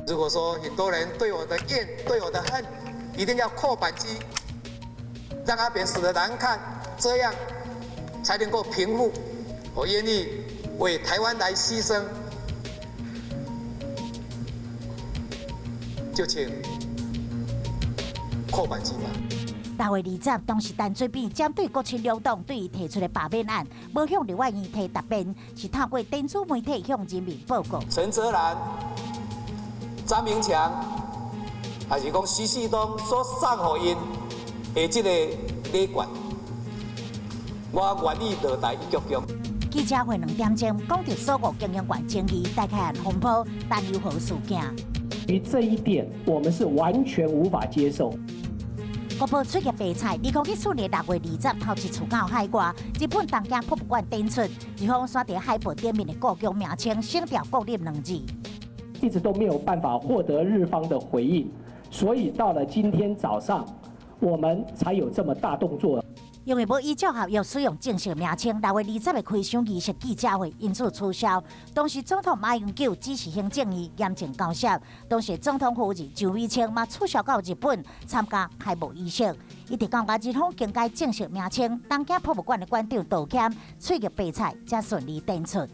如果說很多人對我的怨、對我的恨，一定要扣扳機，讓阿扁死得難看，這樣才能夠平復。我願意為台灣來犧牲，就請扣扳機吧。6月20，當時陳水扁針對國親兩黨對伊提出的罷免案，無向立法院提答辯，是透過電子媒體向人民報告。陳澤蘭、張明強，還是講徐旭東所送予𪜶的這個禮券，我願意落台一鞠躬。記者會2點鐘講著所有經營權爭議，大開案風波、陳又和事件。於這一點，我們是完全無法接受。國寶出入白菜，2014年6月20，頭一次到海外，日本東京博物館展出，日方煞佇海報頂面的故宮名稱省掉國立兩字，一直都沒有辦法獲得日方的回應，所以到了今天早上，我們才有這麼大動作。因為無依照合約使用正式名稱，6月20的開箱儀式記者會因此取消。當時總統馬英九指示行政院嚴正交涉，當時總統夫人周美青嘛取消到日本參加開幕儀式。一直到日方更改正式名稱，東京博物館的館長道歉，翠玉白菜才順利展出。